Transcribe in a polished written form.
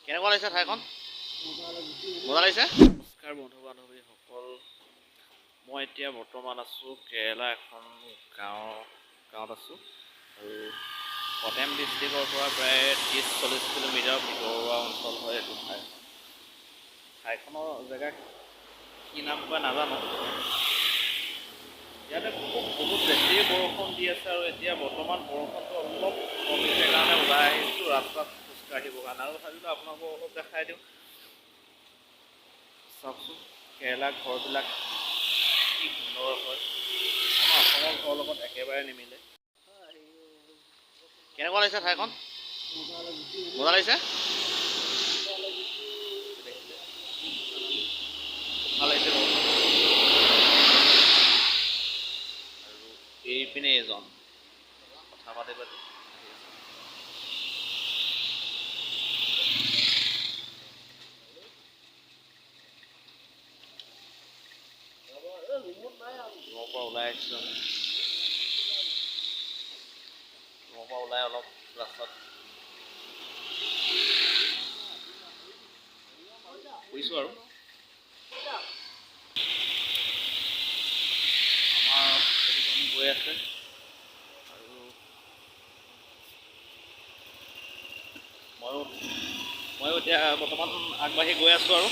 কেনেকুৱা লাগিছে ঠাইখন? মজা লাগিছে। নমস্কাৰ বন্ধু বান্ধৱীসকল, মই এতিয়া বৰ্তমান আছোঁ কেৰেলা এখন গাঁৱত আছোঁ আৰু কটেম ডিষ্ট্ৰিক্টৰ পৰা প্ৰায় 30-40 কিলোমিটাৰ ভিতৰুৱা অঞ্চল হয় এইটো ঠাই। ঠাইখনৰ জেগা কি নাম কয় নাজানো। ইয়াতে খুব বহুত বেছি বৰষুণ দি আছে আৰু এতিয়া বৰ্তমান বৰষুণটো অলপ কমিছে কাৰণে ওলাই আহিছোঁ ৰাস্তাত খোজকাঢ়িবৰ কাৰণে আৰু ভাবিলোঁ আপোনালোকক অলপ দেখাই দিওঁ। চাওকচোন, কেৰেলা ঘৰবিলাক কি সুন্দৰ হয়। আমাৰ অসমৰ ঘৰৰ লগত একেবাৰে নিমিলে। কেনেকুৱা লাগিছে ঠাইখন? মজা লাগিছে। দেখিলে খুব ভাল লাগিছে বহুত। আৰু এইপিনে এজন কথা পাতি পাতি আহি আছে। ৰুমৰ পৰা ওলাই আহিছোঁ আমি। ৰুমৰ পৰা ওলাই অলপ ৰাস্তাত ফুৰিছোঁ আৰু আমাৰ এইজন গৈ আছে আৰু ময়ো এতিয়া বৰ্তমান আগবাঢ়ি গৈ আছোঁ আৰু